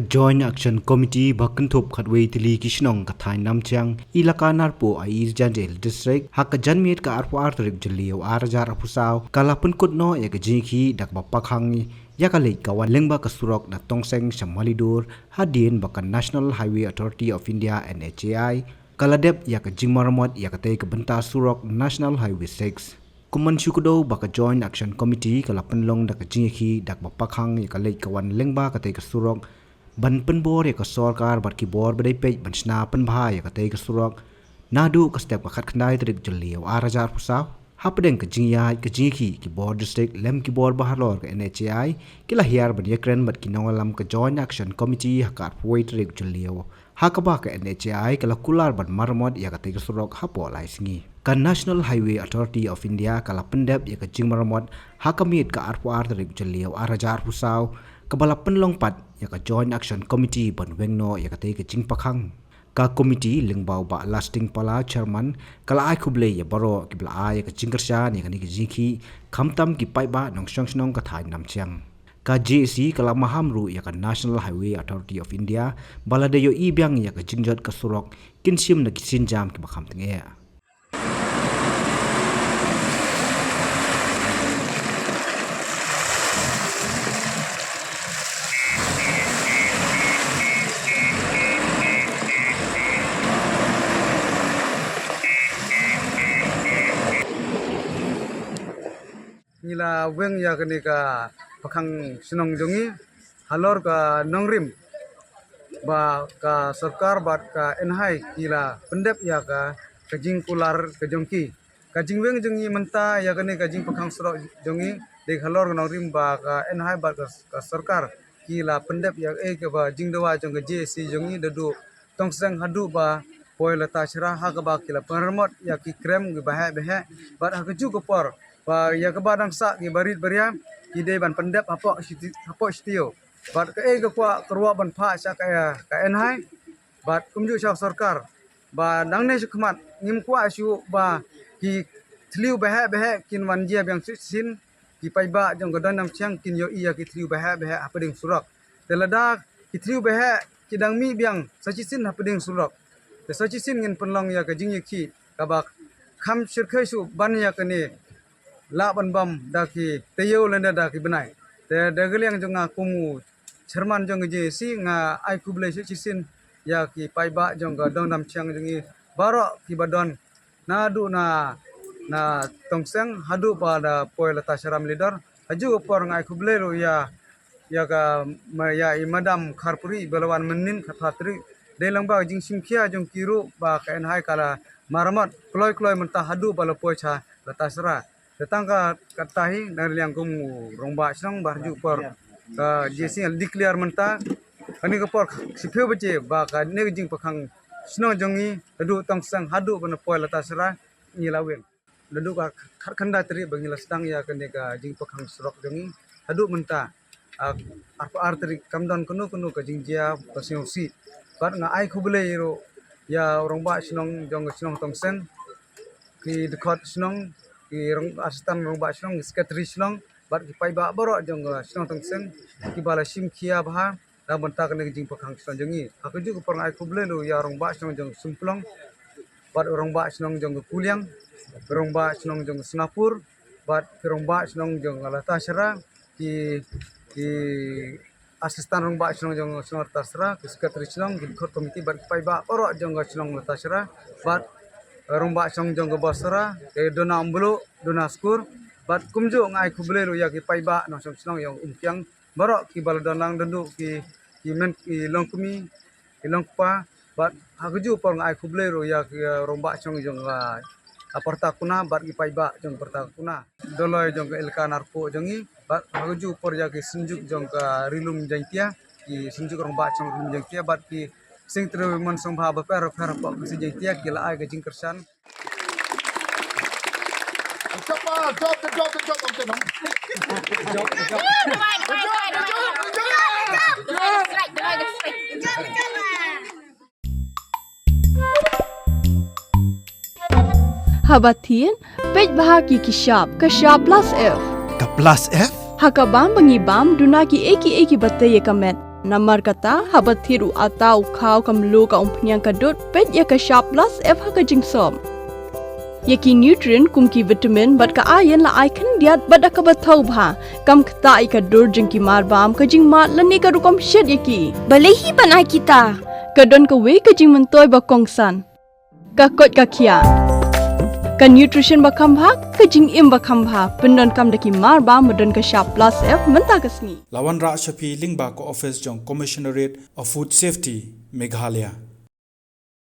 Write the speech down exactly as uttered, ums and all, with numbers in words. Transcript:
Joint Action Committee ba kynthup khatwei tylli ki shnong ka thaiñ Namchiang, Elaka Narpuh, East Jaintia Hills District, ha ka janmiet ka arphew ar tarik Jylliew arhajar arphew saw, ka la pynkut noh ïa ka jingïakhih da kaba pakhang ïa ka leit ka wan lyngba ka surok na Tongseng sha Malidur, hadien ba ka National Highway Authority of India, N H A I, ka la dep ïa ka jingmaramot ïa katei ka bynta surok National Highway six. Kum ban shu kdew ba ka Joint Action Committee ka la pynlong da ka jingïakhih da kaba pakhang ïa ka leit ka wan lyngba katei ka surok, ban pynbor ïa ka sorkar bad ki bor ba dei peit ban shna pynbha ïa katei ka surok naduh ka step ka khatkhyndai tarik Jylliew arhajar arphew saw. Hapdeng ka jingïaid ka jingïakhih, ki bor district lem ki bor bahalor ka N H A I ki la hiar ban ïakren bad ki nongïalam ka Joint Action Committee ha ka arphew wei tarik Jylliew, ha kaba ka N H A I ka la kular ban maramot ïa katei ka surok hapoh lai sngi. Ka National Highway Authority of India ka la pyndep ïa ka jingmaramot ha ka miet ka arphew ar tarik Jylliew arhajar arphew saw, kaba la pynlong pat ïa ka Joint Action Committee ban weng noh ïa katei ka jingpakhang. Ka committee lyngba u Bah Lasting Pala, chairman, ka la ai khublei ïa baroh kiba la ai ïa ka jingkyrshan ïa kane ka jingïakhih, khamtam ki paidbah nongshong shnong ka thaiñ Namchiang. Ka J A C ka la maham ruh ïa ka National Highway Authority of India ba lada ïohi biang ïa ka jingjot ka surok, kin shim na ki sienjam kiba kham tyngeh. Ngi la weng ïa kane ka pakhang shnong jong ngi halor ka nongrim ba ka sorkar bad ka N H A I ki la pyndep ïa ka, ka jingkular ka jong ki. Ka jingweng jong ngi mynta ïa kane ka jingpakhang surok jong ngi dei halor ka nongrim ba ka N H A I bad ka, ka sorkar ki la pyndep ïa kaei kaba jingdawa jong ka J A C jong ngi, naduh Tongseng haduh ba poi Latashra, ha kaba ki la pynremot ïa ki krem kiba heh ba heh, bad ha kajuh ka por ba ïa kaba dang sah kiba rit ba ria ki dei ban pyndep hapoh shiti-, hapoh shatei. Bad kaei ka kwah ka ruh ban phah sha ka, ka N H A I bad kumjuh sha sorkar ba nangne shakhmat ngim kwah shuh ba ki thliew ba heh ba heh kin wan jia biang shisien, ki paidbah jong ka Dong Namchiang kin ïohi ïa ki thliew ba heh ba heh hapdeng surok. Te lada ki thliew ba heh ki dang mih biang sa shisien hapdeng surok, te sa shisien ngin pynlong ïa ka jingïakhih kaba kham shyrkhei shuh ban ïa kane lah ban bam da ki taïew lane da ki bnai. Te da ka liang jong nga kum u chairman jong ka J A C, nga ai khublei shisien ïa ki paidbah jong ka Dong Namchiang jong ngi baroh kiba don naduh na, na Tongseng haduh ba da poi Latashra Malidur. Ha kajuh ka por nga ai khublei ruh ïa, ïa ka ma-, ïa i Madam Kharpuri ba la wan mynnin khatphra tarik. Dei lang ba ka jingshim khia jong ki ruh ba ka N H A I ka la maramot kloi kloi mynta haduh ba la poi sha Latashra. Te tang ka, kata hi na ka liang kum u rangbah shnong ba ha kajuh ka por ka J A C la declare mynta kane ka por shiphew baje ba kane ka jingpakhang shnong jong ngi naduh Tongseng haduh ba na poi Latashra ngi la weng. Naduh ka khatkhyndai tarik ba ngi la sdang ïa kane ka jingpakhang surok jong ngi haduh mynta, ah, arphew ar tarik kam don kano kano ka jingjia ba sngewsih. Bad nga ai khublei ruh ïa u rangbah shnong jong ka shnong Tongseng, ki dkhot shnong, ki rang-, assistant rangbah shnong, ki secretary shnong, bad ki paidbah baroh jong ka shnong Tongseng kiba la shim khia bha na bynta kane ka jingpakhang shnong jong ngi. Ha kajuh ka por nga ai khublei ruh ïa u rangbah shnong jong Sumplong, bad u rangbah shnong jong ka Kuliang, u rangbah shnong jong Snapur, bad ki rangbah shnong jong Latashra, ki, ki assistant rangbah shnong jong shnong Latashra, ki secretary shnong, ki dkhot committee, bad ki paidbah baroh jong ka shnong Latashra, bad rangbah shnong jong ka Bawsra, ki dona Umbluh, dona Skur, bad kumjuh nga ai khublei ruh ïa ki paidbah nongshong shnong jong Umkiang baroh kiba la don lang, naduh ki, ki myn, ki longkmie, ki longkpa, bad ha kajuh ka por nga ai khublei ruh ïa ki, eh, rangbah shnong jong, eh, Parta Kuna bad ki paidbah jong Parta Kuna, Doloi jong ka Elaka Narpuh jong ngi, bad ha kajuh ka por ïa ki Synjuk jong ka Ri Lum Jaiñtia, ki Synjuk Rangbah shnong Ri Lum Jaiñtia bad ki Secretary Mon Sngewbha bapher bapher hapoh ka Jaiñtia ki la ai ka jingkyrshan. Haba thied, peit bha ki ki shap, ka shap Plus F. Ka Plus F? Ha ka bam ba ngi bam, duna kiei kiei kiba tei ïa ka met. Namar kata, haba thied u atta, u khaw, ka mluh, ka umphniang, ka dud, peit ïa ka shap plus F ha ka jingsop. Ïa ki nutrient kum ki vitamin bad ka iron la ai khyndiat bad da kaba thaw bha. Kam ktah ïa ka dur jong ki marbam, ka jingmad lane ka rukom shet ïa ki. Balei hi ban ai kita? Ka don kawei ka jingmyntoi ba kongsan. Ka koit ka khiah. Ka nutrition ba kham bha, ka jingim ba kham bha. Pyndonkam da ki marbam ba don ka shap plus F mynta ka sngi. La wanrah sha phi lyngba ka office jong Commissionerate of Food Safety, Meghalaya.